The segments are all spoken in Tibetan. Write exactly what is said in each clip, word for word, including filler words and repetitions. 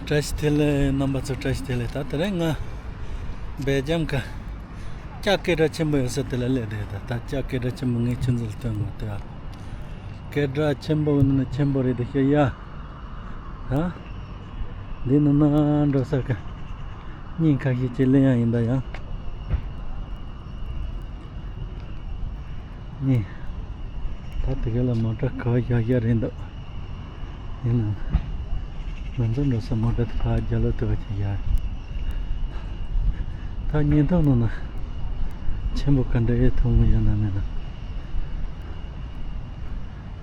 བཀྲ་ཤིས་བདེ་ལེགས། རྣམ་པ་ཚོ་བཀྲ་ཤིས་བདེ་ལེགས། ད་དེ་རིང་ང་སྦེལ་ཇམ་གི་ལྕགས་སྐད་གྲགས་ཆེན་པོ་ཡོད་ས་དེ་ལ་སླེབས་བསྡད་ཡོད། ད་ལྕགས་སྐད་གྲགས་ཆེན་པོ་ངས་ཁྱོད་ཚོ་ལ་སྟོན་དགོས་དེ། སྐད་གྲགས་ཆེན་པོ་ནི་ཆེན་པོ་རེད་དེ་ཤེས་ཡ། ད་འདི་ནི་ན་འགྲོ་ས་གི་སྙིང་ཁ་ཤས་ཅིག་ལེན་ཡ་ཡིན། ད་ཡང་ནི་ད་དེ་ག་ལ་མོ་ཊ་ག་བ་བཞག་བཞག་རེད་འདུག་ཡིན་ནའང་། ང་ཚོ་འགྲོ་ས་མོ་ཊ་དེ་ཕར་རྒྱབ་ལོགས་དེ་བ་ཅིག་བཞག་ད་བརྙན་ཐུང་ནང་ན་ཆེན་པོ་ག་འདྲ་ཡོད་ཐུང་ངུ་ཡོད་ན་མེད་ན།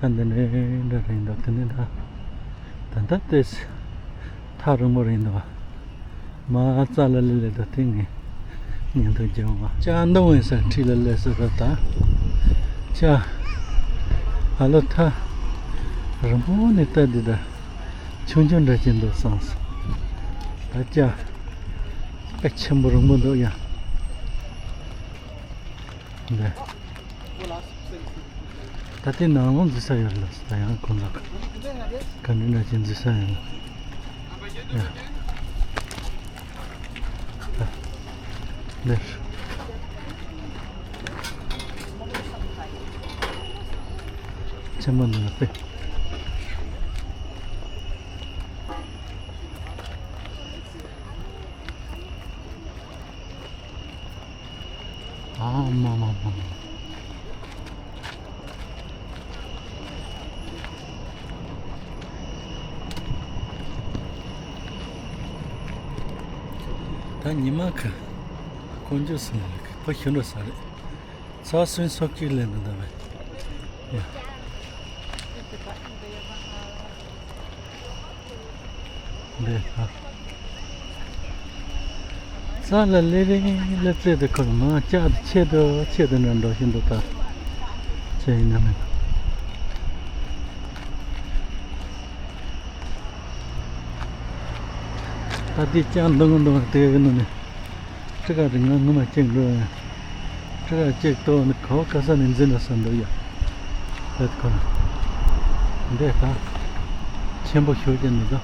ད་འདི་འདྲ་འདྲ་རེད་འདུག་དེ་ནས་ད་ད་ལྟ་ཏོག་ཙམ་ཐག་རིང་པོ་རེད་འདུག་མ་རྩ་ལ་ལི་ལི་དང་དེ་ངས་ཉན་ཐུབ་ཀྱི་ཡོད་མ། ལྕགས་མདོང་ཡིན་ས་འཁྲིས་ལ་སླེབས་ས་རེད་ད། ལྕགས། ཨ་ལོ་ཐག་རིང་པོ་ནས་ལྟ་འདི་ད་ཆུང་ཆུང་འདྲ་ཅིག་འདུག་བསམ་སོང་། ད་ལྕགས་དཔེ་ཆེན་པོ་རིང་པོ་འདུག་ཡ། འདི། ད་ལྟའི་ནང་ལོགས་འཛུལ་ས་ཡོད་རེད་ལ། ད་ཡང་ཁོང་ཚོ་ག་འདྲ་འདྲ་ཅིག་འཛུལ་ས་ཡོད་ལ། ཡ། ད་འདིར་ཆེན་པོ་འདུག་ལ་དཔེ། ཨ་མ་མ་མ་མ། ད་ཉི་མ་གི་དཀོན་མཆོག་སྲིད་ལ་ཕོ་ཤི་འགྲོ་ས་རེད། ཚ་སུན་སོགས་ཀྱིས་ལེན་འདུག་ད་བས། ཡ། འདི་ཧ། ས་ལ་ལེ་རེ་ལེ་རྩེ་དེ་ཁོ་མ་ལྕགས་དེ་ཆེད་དུ་ཆེད་དུ་འགྲོ་འགྲོ་བཞིན་དུ་ད་ཆེ་ཡིན་ན་མིན། ད་འདི་ལྕགས་འདུང་འདུང་དེ་གི་ནང་ནས་ཁྲི་ཁ་རིང་ང་ངུ་མ་གཅིག་འགྲོ་ཡང་། ཁྲི་ཁ་གཅིག་གཏོར་ནས་ག་བ་ག་ས་ནས་འཛིན་ན་ས་འདུག་ཡ། ད་ཁོ་ན་འདི་ད་ཆེན་པོ་ཤོར་གྱི་མི་འདུག་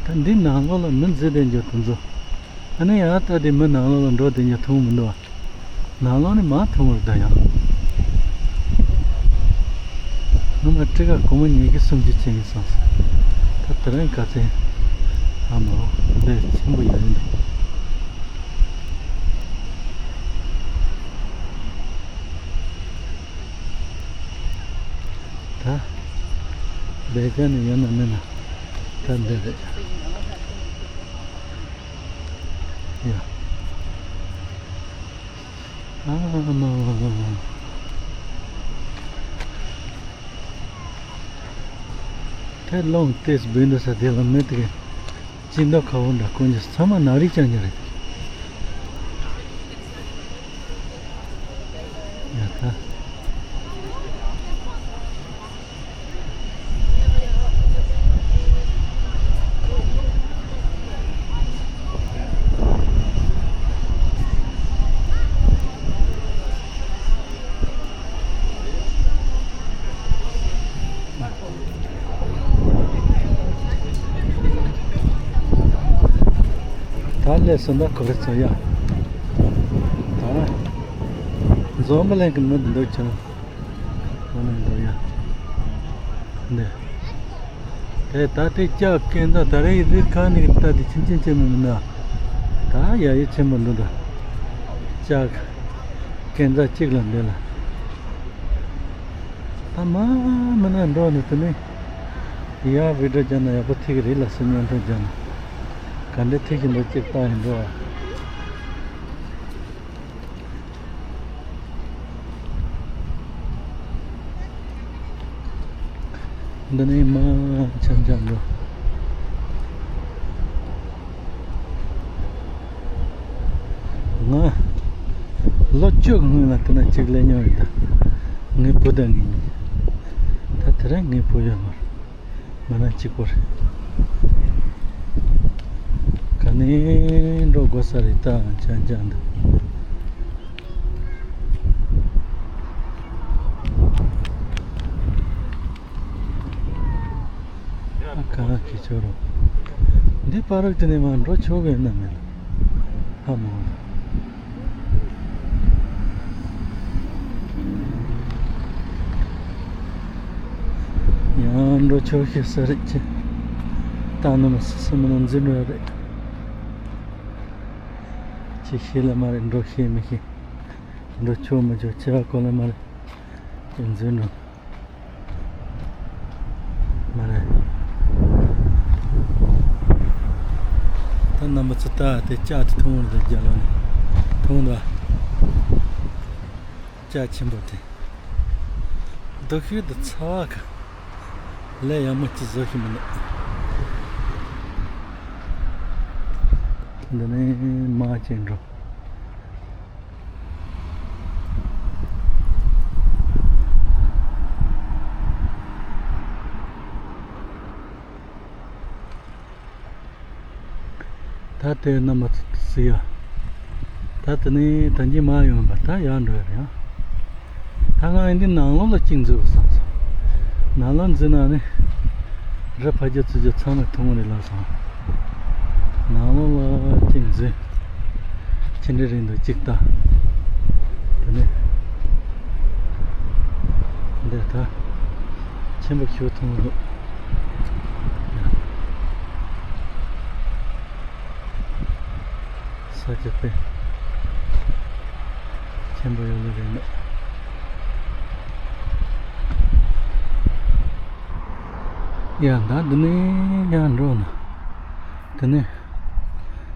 ད་འདི་ནང་ལོགས་ལ་མི་འཛུལ་བསྡད་འཇོག་དེ་ཚོ། ཨ་ནི་ཡང་ལྟ་དེ་མི་ནང་ལོགས་ལ་འགྲོ་བསྡད་འཇོག་ཐུང་མི་འདུག་བ། ནང་ལོགས་ནས་མར་ཐུང་བར་ད་ཡང་། ངོ་མ་ཁྲི་ཁ་སྒོར་མོ་ཉིས་བརྒྱ་སུམ་ཅུ་ཅན་ཡིན་བསམ་སོང་། ད་དེ་རིང་ག་ཚད་ཨ་མ་འདི་ཆེན་པོ་ཡོད་ཡིན་འདུག་ད་སྦེལ་ཇམ་ནས་ཡོད་ན་མེད་ན་ད་འདི་རེད། ཡ། ཨ་མ། དེ་ལོང་ཏེས་བུན་དུ་ས་དེ་ལ་མེད་དེ། ཅི་འདྲ་ཁ་བོ་འདྲ་དཀོན་མཆོག་ཚང་མ་ནག་རིག་ཅན་ཅན་རེད། ཡ་ད། ད་ལས་སུ་འདྲ་གོ་རེ་ཚོ་ཡ། ད་འཛོམས་པ་ལེན་གི་མི་འདུག་ཅང་། འོ་ན་འདུག་ཡ། འདི། དེ་ད་ལྟའི་ལྕགས་སྐས་འཛེག་ད་རེས་རི་ཁ་ནས་ལྟ་དེ་ཆུང་ཆུང་ཆེན་མོ་མིན་ན། ད་ཡ་ཡི་ཆེན་པོ་འདུག་ད། ལྕགས་སྐས་འཛེག་གཅིག་ལ་འདི་ལ། ད་མ་མི་ན་འགྲོ་ནས་དེ་ནས་ཡ་བི་ཌིའོ་རྒྱབ་ན་ཡག་པོ་ཐིག་རེད་ལ་སུ་ཉན་ཐོས་རྒྱབ་ན་ག་འདྲ་ཐིག་བཞིན་དུ་གཅིག་ལྟ་ཡིན་འགྲོ་བ། འདི་ནས་མར་འཆམ་འཆམ་འགྲོ། ང་ལོ་བཅུ་གི་སྔོན་ལ་དེ་ན་གཅིག་སླེབས་མྱོང་ཡོད་ད། ངའི་བུ་དང་ངེད་གཉིས། ད་དེ་རིང་ངའི་བུ་ཡོད་མ་རེད། ང་རང་གཅིག་པོ་རེད། ག་ནས་འགྲོ་དགོས་ས་རེད་ད་འཆམ་འཆམ་འདི། ཨ་ གང་གི་ཆོག་རོགས། འདི་པར་རིགས་དེ་ནས་མར་འགྲོ་ཆོག་གི་ཡིན་ན་མིན། ཧ་མ་གོ། ཡང་འགྲོ་ཆོག་ཤེས་ས་རེད་ཅེ། ད་ནི་མི་སྲིད་སྲིད་མི་ནང་འཛིན་འགྲོ་ཡ་རེད། ཅི་ཤེས་ལ་མ་རེད། འགྲོ་ཤེས་མི་ཤེས། འགྲོ་ཆོག་མི་ཆོག་ཅི་བ་གོ་ལ་མ་རེད། ཅི་འཛིན་འགྲོ། མ་རེད། ད་རྣམ་པ་ཚོ་ལྟ་དེ་ལྕགས་དེ་མཐོང་རེད། རྒྱ་ལོ་ནས་མཐོང་འདུག་ལྕགས་ཆེན་པོ་དེ། རྡོ་ཤུལ་དུ་ཚ་བ་ག་ལས་ཡག་མོ་ཅི་བཟོ་ཤེས་མི་འདུག་འདི་ནས་མ་ཅིག་འགྲོ། ད་དེ་རྣམ་པ་ཚོ་གཟིགས་ཡ། ད་དེ་ནས་ད་གིན་མར་ཡོང་བ་ད་ཡར་འགྲོ་ཡ་རེད་ཡ། ད་ང་ཡིན་འདི་ནང་ལོགས་ལ་གཅིག་འཛུལ་བསམ་སོང་། ནང་ལོགས་འཛུལ་ན་ནི་རི་ཕ་རྒྱུ་ཚུར་རྒྱུ་ཚང་མ་མཐོང་གི་རེད་ལབ་སོང་། ནང་ལོགས་ལ་གཅིག་འཛུལ། ཅི་འདྲ་རེད་འདུག་གཅིག་ལྟ། དེ་ནས་འདི་ད་ཆེན་པོ་ཞིག་མཐོང་གི་འདུག་ས་ཆ་དཔེ་ཆེན་པོ་ཡོད་ནི་རེད་འདུག་ཡ་ད་འདི་ནས་ཡར་འགྲོ་ན། དེ་ནས་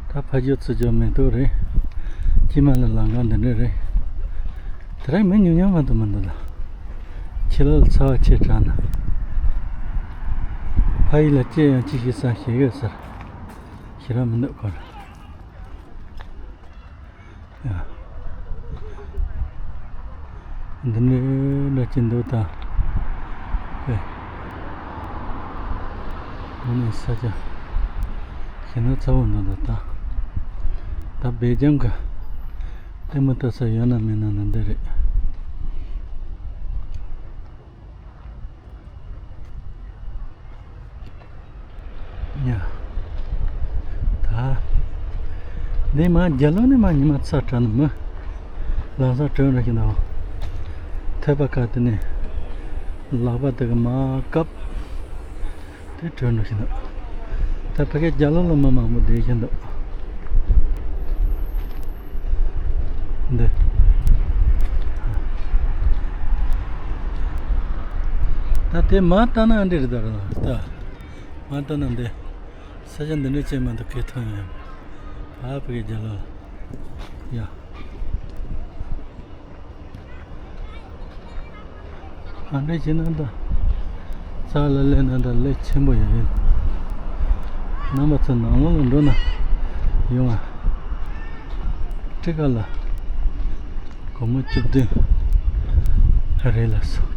ད་ཕ་རྒྱུ་ཚུར་རྒྱུ་མེ་ཏོག་རེད། དཀྱིལ་མ་ལ་ལམ་ཁ་འདི་འདྲ་རེད། དེ་རིང་མི་ཉུང་ཉུང་མ་གཏོགས་མི་འདུག་ལ། ཕྱི་ལོགས་ལ་ཚ་བ་ཆེ་དྲགས་ན། ཕ་ཡུལ་ལ་སྐྱེས་ཡང་ཅི་ཞིག་བསམ་ཤེས་ཡོད་ཟེར། ཞེ་དྲག་མི་འདུག་ཁོ་ར། ཡ། འདི་འདྲའི་འདྲ་ཅིག་འདུག་ད། ཨེ། འདི་ནས་ས་ཆ་ཞེ་ན་ཚ་བོ་འདུག་ད་ད། ད་སྦེལ་ཇམ་གི་ལྟད་མོ་ལྟ་ས་ཡོད་ན་མེད་ན་ནི་འདི་རེད། ཡ། ད། འདི་མ་རྒྱ་ལོ་ནི་མ་ཉི་མ་ཚ་དྲགས་ནི་མི། ལམ་སང་དྲོད་འགྲོ་ཞིག་འདུག་ཐོད་པ་ཁ་དེ་ནས། ལག་པ་དེ་གི་མ་བཀབ། དེ་དྲོད་འགྲོ་ཞིག་འདུག་ད་ཕ་གི་རྒྱ་ལོ་ལ་མི་མང་པོ་བསྡད་ཀྱི་འདུག་འདི། ད་དེ་མ་ལྟ་ན་འདི་རེད་ད་ར་ད། མ་ལྟ་ན་འདི། ས་ཆ་འདི་འདྲ་ཅན་མ་གཏོགས་གས་མཐོང་ཡོད། ཕ་གི་རྒྱ་ལོ། ཡ། ཨ་འདྲ་བྱས་ན་ད། ས་ལ་སླེབས་ན་ད་ལས་ཆེན་པོ་ཡང་ཡིན། རྣམ་པ་ཚོ་ནང་ལོགས་ལ་འགྲོ་ན་ཡོང་ང་། ཁྲི་ཀ་ལ་སྒོར་མོ་བཅུ་བདུན་རེད་ལབ་སོང་།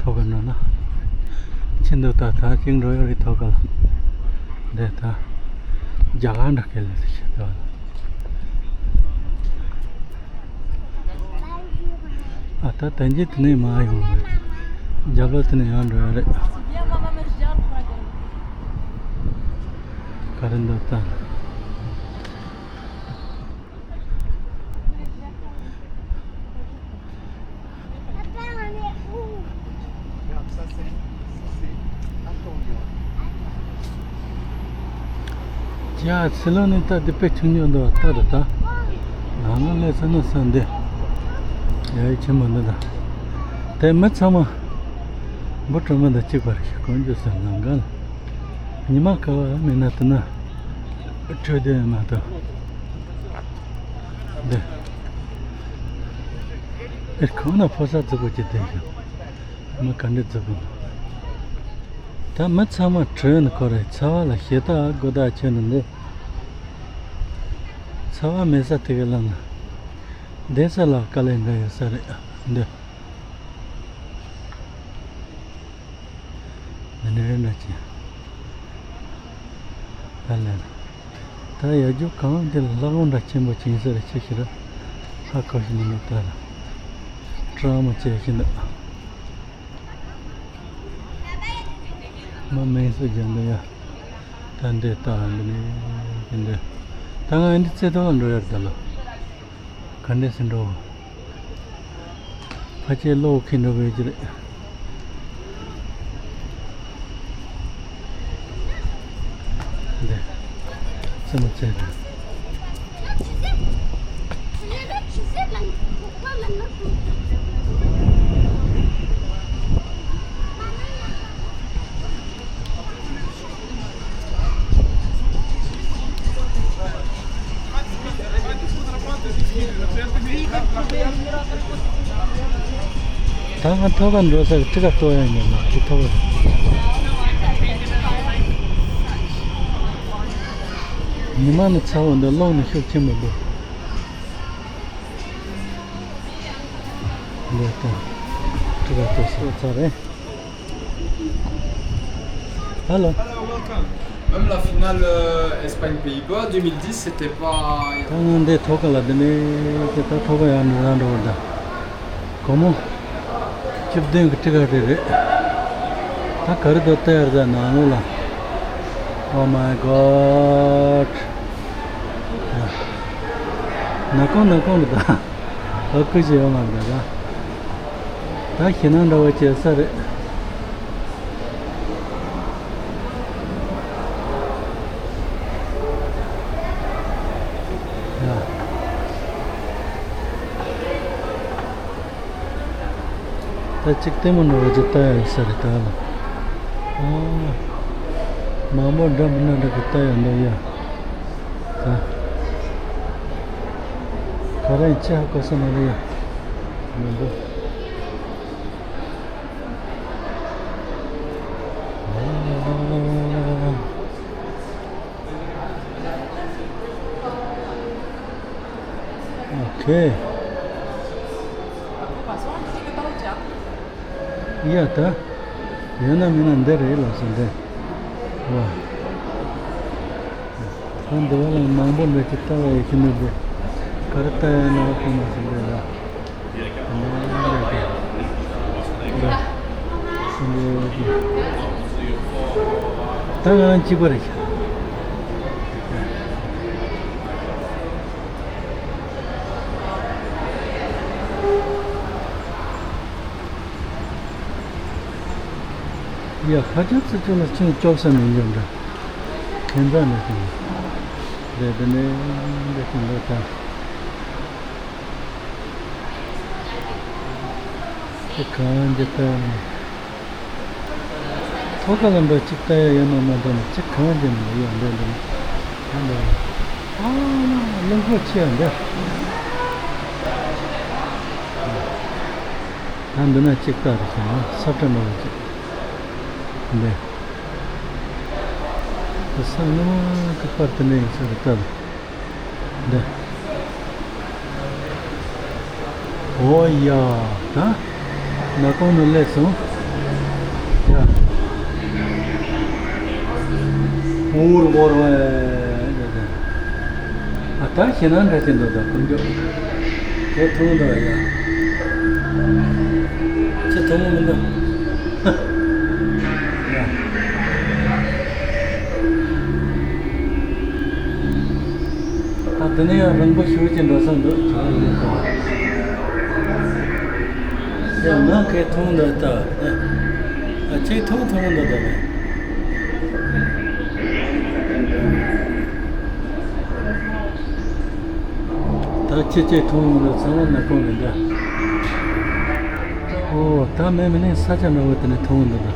ཐོག་ག་འགྲོ་ན། ཆེ་འདུག་ད་ད་ཅིག་འགྲོ་ཡོད་རེད་ཐོག་ག་ལ། འདི་ད་རྒྱ་གར་འདྲ་སྐད་ལ་ཤེས་ཐུབ་ལ། ཨ་ད་ད་འཇིག་དེ་ནས་མ་ཡོང་རེད། རྒྱབ་ལོགས་དེ་ནས་ཡང་འགྲོ་ཡ་རེད། ག་རེ་འདུག་ད། ཡ་ཕྱི་ལོགས་ནས་ལྟ་དེ་དཔེ་ཆུང་ཆུང་འདུག་ལྟ་རེ་ལྟ། ནང་ལ་སླེབས་ཚར་ན་ས་འདི། ཡ་ཡི་ཆེན་མོ་འདི་དང་། དེ་མི་ཚང་མ། འབུ་གྲོ་མ་དང་གཅིག་པ་རེད། གང་རྒྱུ་ཟེར་ལམ་ཁ་ལ། ཉི་མ་ཁ་བ་མེད་ན་དེ་ན། འཕྲོད་བསྟེན་མ་གཏོགས། འདི། ཨེ་ཁོང་ན་ཕོ་གསར་རྫིག་པོ་ཅིག་བསྡད་ཤག་མི་ག་འདྲ་རྫིག་པོ་འདུག་ད་མི་ཚང་མ་བྲོས་ནས་ཁོ་རེ་ཚ་བ་ལ་ཞེ་ཐག་དགོས་ཐག་ཆོད་ནས་འདི། ཚ་བ་མེད་ས་དེ་ག་ལ་ན། བསྡད་ས་ལ་དཀའ་ལས་འགའ་ཡོད་ས་རེད་འདི། འདི་འདྲ་འདྲ་ཅིག་ད་ལན། ད་ཡར་རྒྱུག་གང་དེ་ལ་ལྷ་ཁང་འདྲ་ཆེན་པོ་ཅིག་ཡིན་ས་རེད། ཆེ་ཞིག་ར་ཧ་གོ་ཞིག་མི་འདུག་ད་ལ་བཀྲ་མོ་བྱས་ཤིག་འདུག་མ་མེད་སུ་རྒྱ་འདི་ཡ། ད་འདི་ལྟ་འདི་ནས་འདི་འདི། ད་ང་འདི་རྩེ་ཐོག་ལ་འགྲོ་ཡར་ད་ལ། ག་འདྲས་སེ་འགྲོ། ཕ་ཆེ་གློག་ཁེ་འགྲོ་བའི་ཀྱི་རེད། འདི། རྩེ་མོ་རྩེ་རེད། ད་ང་ཐོག་ཁ་འགྲོ་ས་གི་ཁྲི་ཁ་ལྟོ་ཡང་ཉོ་མ་ཁྱི་ཐོག་ཁ། ཉི་མ་ནི་ཚ་བོ་འདུག་གློག་ནི་ཤུགས་ཆེན་པོ་འདུག་འདི་ལྟ། ཁྲི་ཁ་ལྟོ་ས་ཚ་རེད། Hello. Même la finale euh, Espagne-Pays-Bas deux mille dix, c'était pas. ད་ང་འདི་ཐོག་ཁ་ལ་འདི་ནས་དེ་ད་ཐོག་ཁ་ཡང་འགྲོ་ན་འགྲོ་བར་ད། སྒོར་མོ་བཅུ་བདུན་གྱི་ཊི་ཀེ་ཊི་རེད། ད་ག་རེ་འདུག་ལྟ་ཡར་ད་ནང་ལོགས་ལ། Oh my God. ནག་ཁུང་ནག་ཁུང་རེད་ད། ཨ་ཁུ་ཞིག་ཡོད་མ་རེད་ད། ད་ཞེད་སྣང་འདྲ་བོ་བྱེད་ས་རེད། ཡ། ད་ཅིག་ལྟད་མོ་འདྲ་བོ་ཅིག་ལྟ་ཡ་ཡོད་ས་རེད་ད་ལ། ཨ། མང་པོ་འདྲ་མི་འདྲ་འདྲ་གི་ལྟ་ཡ་འདུག་ཡ། ད། ཁ་རང་ཅི་ཧ་གོ་ས་མ་རེད་ཡ། མི་འདུག་ཨོ་ཁེ། ཡ་ད། ཡོད་ན་མེད་ན་འདི་རེད་ལགས་སོ་འདི། ཝ། ད་འདི་བ་ལ་མང་པོ་འདྲ་ཅིག་ལྟ་བ་ཡོད་ཀྱི་འདུག་འདི། ག་རེ་ལྟ་ཡ་ན་ཁོ་མ་སོང་འདི་ལ། ད་ང་རང་གཅིག་པ་རེད་ཤག་ཡ་ཕ་ཆ་ཚིག་ཆུ་ལ་ཆུ་ལྕོག་ས་མི་འཇོག་འདྲ། ཁེན་ཚ་མི་ཐུབ། རེད་དེ་ནས་འདི་ཁེན་པ་ད། ཅི་གང་ཅི་ལྟར་ནས། ཐོག་ཁ་ལ་འགྲོ་གཅིག་ལྟ་ཡ་ཡོད་ན་མ་གཏོགས་ནས་གཅིག་གང་ཅི་ནས་ཡོད་འདྲ་འདུག་ད་འདྲ་ཡོད། ཨ་མ་རླུང་ཁོག་ཆེ་ཡ་འདྲ། ད་འདི་ན་གཅིག་ལྟ་རེ་བྱས་ན་ས་བཀྲ་འདྲ་བོ་ཅིག་འདྲ། ད་ས་སྔ་མ་གི་པར་དེ་འདྲ་ཡིན་ས་རེད་ལྟ། འདི། ཨོ་ཡ། ད། ནག་ཁུང་ནང་སླེབས་སོང་། ཡ། འུར་འུར་བ། ཨ་ད་ཞེད་སྣང་འདྲ་ཅིག་འདུག་ད་ཁོང་ཚོ། དེ་མཐོང་འདུག་ཡ། ཁྱེད་མཐོང་གི་མི་འདུག་ཡ། ད་དེ་ནས་ཡང་རིང་པོ་ཞེ་ཅིག་འགྲོ་ས་འདུག་ཡང་ང་གིས་མཐོང་འདུག་ད། ཨ་ཅིག་མཐོང་མཐོང་འདུག་ད་ནི། ད་ཅིག་ཅིག་མཐོང་འདུག་ཚང་མ་ནག་ཁུང་རེད་འདྲ། ཨོ་ད་མེད་མི་ནི་ས་ཆ་འདྲ་བོ་དེ་ནས་མཐོང་འདུག་ད།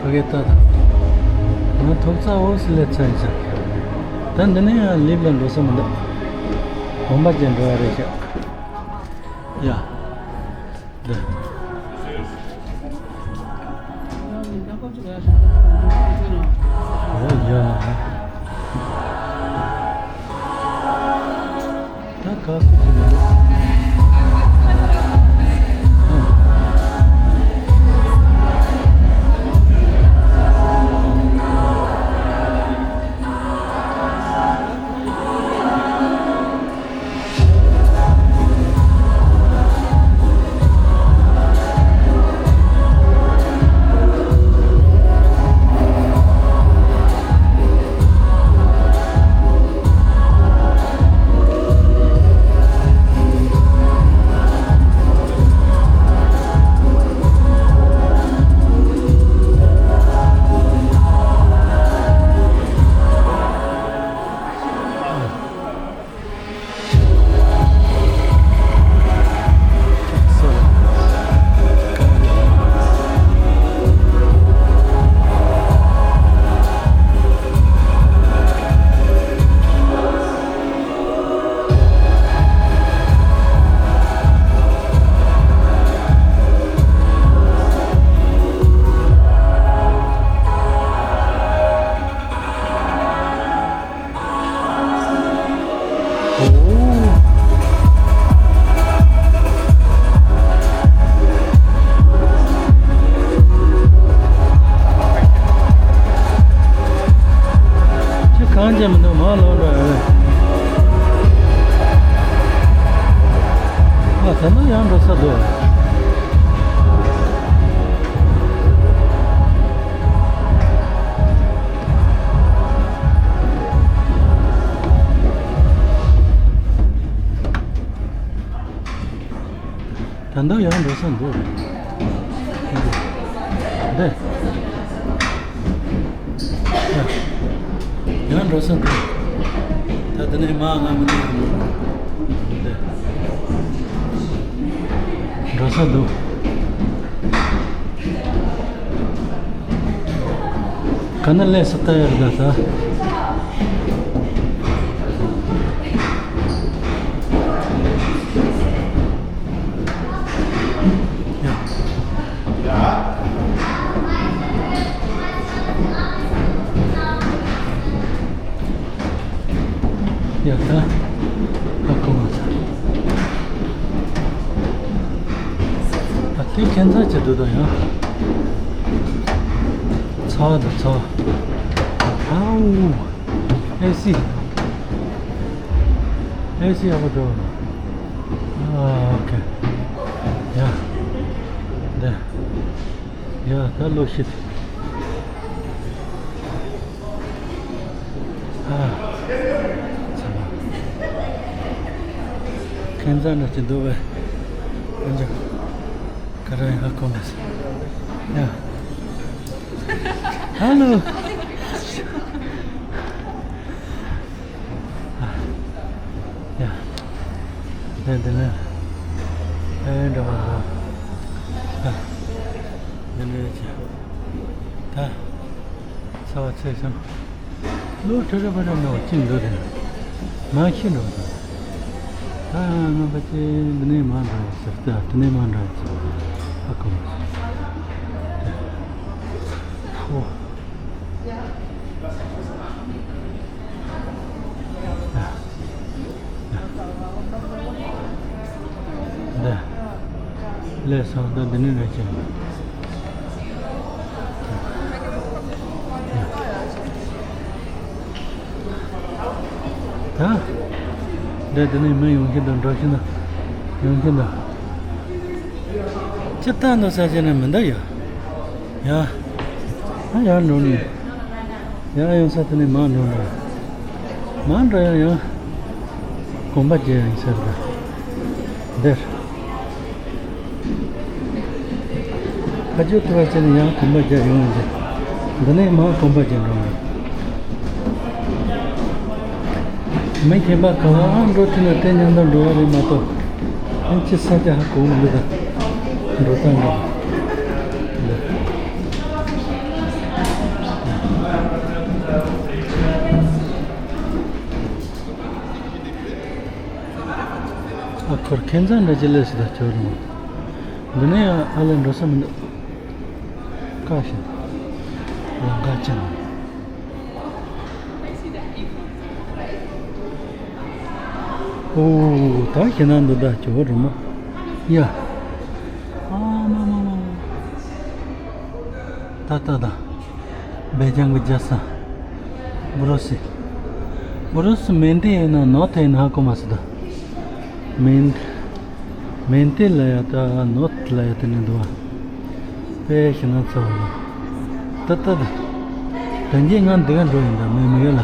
ཕ་གི་ལྟ་དང་། ང་ཐོབ་ཚ་འོ་སི་ལེ་ཚན་ཆ། ད་འདི་ནས་ཡང་ལིབ་ལ་འགྲོ་ས་མི་འདུག་གོམ་པ་ཅན་འགྲོ་ཡ་རེད་ཤག་ཡ། འདི། འོ་ཡ། ད་ག་སུ་ཅི་མི་འདུག་ཡང་འགྲོ་ས་འདུག་ད་འདུག་ཡང་འགྲོ་ས་འདུག་འདི། ཡང་འགྲོ་ས་འདུག་ད་དེ་ནས་མ་ང་མི་འདུག་འདི། འགྲོ་ས་འདུག་ག་ན་ལས་ས་ལྟ་ཡར་དགའ་ས། ཡ་ད། ཨ་ཁོ་མ་ཚ། ད་དེ་ཁྱད་མཚར་ཅིག་འདུག་ད་ཡང་། ཚ་བ་དང་ཚ་བ། ཨའུ། ཨེ་སི། ཨེ་སི་ཡག་པོ་འདུག་ཨ་ཨོ་ཁེ། ཡ། འདི། ཡ་ད་ལོ་ཤིད། ཨ། ཚ་བ། ཁྱད་མཚར་འདྲ་ཅིག་འདུག་པས། ཁོང་ཚོ་ག་རེ་ཧ་གོ་མ་སོང་། ཡ། ཧ་ལོ། ཡ། དེ་འདི་ནས། ཨེ་འདྲ་མ་འདྲ། ཨ། འདི་འདྲ་བྱས། ད། ཚ་བ་ཚད་སོང་། ལོ་ཁྲི་རེ་བ་རེ་ནོ་གཅིག་འགྲོ་དེ། མ་ཤི་འགྲོ་དེ། ད་ང་པ་ཅེ་འདི་ནས་མ་འགྲོ་ཟེར་ཏེ་དེ་ནས་མ་འགྲོ་ཟེར། ཨ་ཁོ། ཧོ། འདི། ལས་སོང་ད་འདི་ནས་རེད་ཅེ། ད། འདི་འདི་ནས་མི་ཡོང་གི་འདུག་འགྲོ་གི་འདུག་ཡོང་གི་འདུག་ཅི་ལྟ་འདུག་ས་ཆ་ནས་མི་འདུག་ཡ། ཡ། ཨ་ཡར་འགྲོ་ནས། ཡར་ཡོང་ས་དེ་ནས་མར་འགྲོ་ནས། མར་འགྲོ་ཡང་ཡང་། གོམ་པ་རྒྱག་ཡིན་ཟེར་ད། འདིར། ཕ་ཇོ་ཐུ་བ་ཅན་ཡང་གོམ་པ་རྒྱག་ཡོང་འདི། འདི་ནས་མར་གོམ་པ་རྒྱག་འགྲོ་ནས། མི་གཞན་པ་ག་བ་འགྲོ་ཐུབ་ན་དེ་མཉམ་དུ་འགྲོ་བ་རེད་མ་གཏོགས། ཨ་ཅི་ས་ཆ་ཧ་གོ་མི་འདུག་ད། འགྲོ་སྟངས་འདྲ། ཨ་ཁོར་ཁྱད་མཚར་འདྲ་ཅིག་སླེབས་སོང་ད་ཁྱོད་རང་། འདི་ནས་ཨ་ལས་འགྲོ་ས་མི་འདུག་ཀ་ཤ། ལམ་ཁ་ཅན། ཨོ། ད་ཁྱེད་རང་འདི་ད་ཁྱོད་རང་མ། ཡ། ཨ་མ་མ་མ་མ། ད་ད་ད། སྦེལ་ཇམ་གྱི་རྒྱལ་ས། སྦུ་རུ་སི། སྦུ་རུ་སི་མན་ཏེ་ཡིན་ན་ནོར་ཐ་ཡིན་ཧ་གོ་མ་སི་ད། མན། མན་ཏེ་ལ་ཡ་ད་ནོར་ཐ་ལ་ཡ་དེ་ནས་འདུག་བ། དཔེ་ཞེ་ན་ཚ་བ་ལ། ད་ད་ད། ད་གིན་ང་འདི་ག་འགྲོ་ཡིན་ད་མེ་མི་ག་ལ།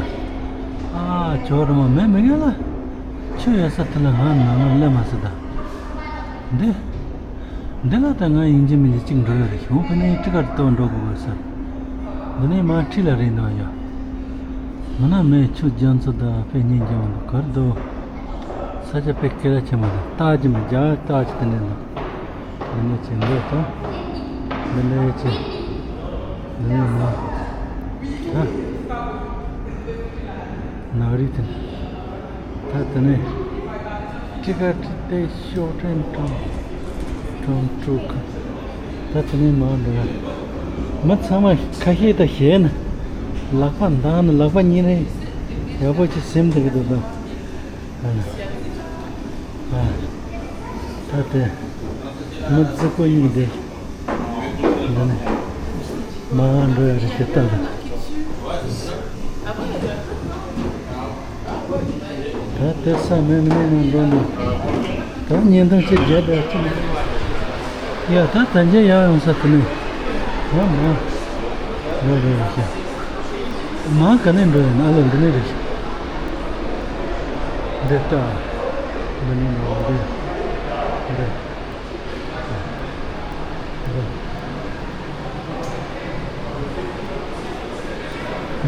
ཨ་ཇོ་ར་མ་མེ་མི་ག་ལ། ཆུ་ཡོད་ས་དེ་ལ་ང་ནང་ལ་སླེབས་མ་སི་ད། འདི། འདི་ལ་ད་ང་ཡིན་གཅིག་མིན་གཅིག་འགྲོ་ཡོད་རེད། ཞུང་ཕེ་ནས་ཊི་ཀར་གཏོང་འགྲོ་དགོས་དགོས་ཟེར། འདི་ནས་མ་ཁྲི་ལ་རེད་འདུག་ཡ། མི་ན་མེ་ཆུ་རྒྱ་མཚོ་ད་ཕེ་ཉིན་རྒྱ་འདུག་གར་འདུག་ས་ཆ་ཕེ་སྐད་ཆ་ཆེ་མ་རེད། རྟགས་ཅི་མ་རྒྱ་རྟགས་ཅི་དེ་ནས་འདུག་འདི་ནས་ཅི་འདུག་ད། འདི་ནས་ཅི། འདི་ནས་མ། ད། ནག་རིག་དེ་ནས། ད་དེ་ནས། ཀྲི་ཀ་ཀྲི་ཏེ་ཤོག་ཁྲེན་ཀྲང་། ཀྲང་ཀྲུག་ད་དེ་ནས་མར་འགྲོ་ཡ། མི་ཚང་མ་ཁ་ཤས་ད་ཞེད་ན། ལག་པ་འདང་ན་ལག་པ་གཉིས་རེ། ཡག་པོ་ཅིག་སེམས་ཐུབ་ཀྱི་འདུག་ད། ཨ། ཨ། ད་དེ། མི་རྫིག་པོ་གཉིས་དེ། འདི་ནས། མར་འགྲོ་ཡ་རེད་ཞེ་ལྟ་ད། ད་དེ་ས་མེད་མི་ནས་ནང་འགྲོ་འདུག་ད་བརྙན་ཐུང་གཅིག་བརྒྱབ་པའི་གཅིག་ཡ་ད་ད་འཇལ་ཡག་ཡོང་ས་དེ་ནས། ཡ་མ། རེད་རེད་རེད་ཤག་མ་ག་ནས་འགྲོ་ཡིན་ཨ་ལས་འདི་ནས་རེད་ཤག་འདི་ལྟ། འདི་ནས་འགྲོ་འདི། འདི། འདི།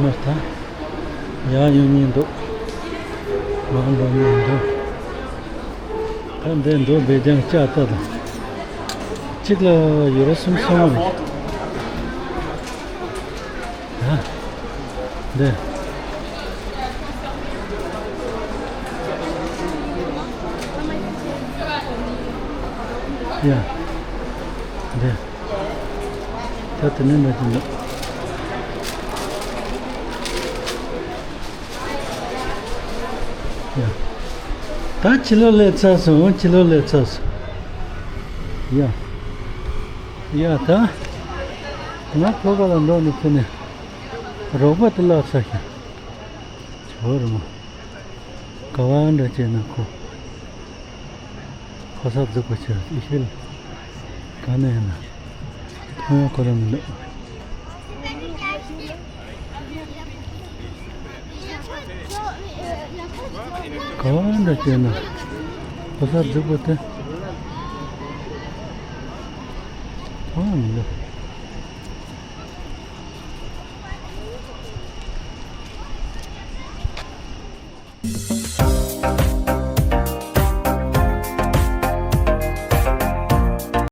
མ་ད། ཡར་ཡོང་མཁན་འདུག་མར་འགྲོ་མཁན་འདུག་ད་འདི་འདུག་བེ་ལྗང་ལྕགས་རྟ་དང་། གཅིག་ལ་ཡུ་རོ་གསུམ་སོང་བ་རེད། ད། འདི། ཡ། འདི། ད་དེ་ནས་འགྲོ་གི་འདུག་ཡ། ད་ཕྱི་ལོགས་སླེབས་ཚར་སོང་། ཕྱི་ལོགས་སླེབས་ཚར་སོང་། ཡ། ཡ་ད། ང་ཕོ་ཁ་ལ་འགྲོ་ནས་ཕེབས་ནས། རོགས་པ་དེ་བརླག་ཚར་ཤག་ཇོ་བོ་རེད་མོ། ག་བ་འདྲ་བྱས་ན་ཁོ། ཕོ་གསར་རྫིག་པོ་ཆེ་ཨི་ཤེས་ལ། ག་ནས་ཡིན་ན། མཐོང་ཡ་ཁོ་རང་མི་འདུག་ག་བ་འདྲ་བྱས་ན། ཕོ་གསར་རྫིག་པོ་དེ། མཐོང་ཡ་མི་འདུག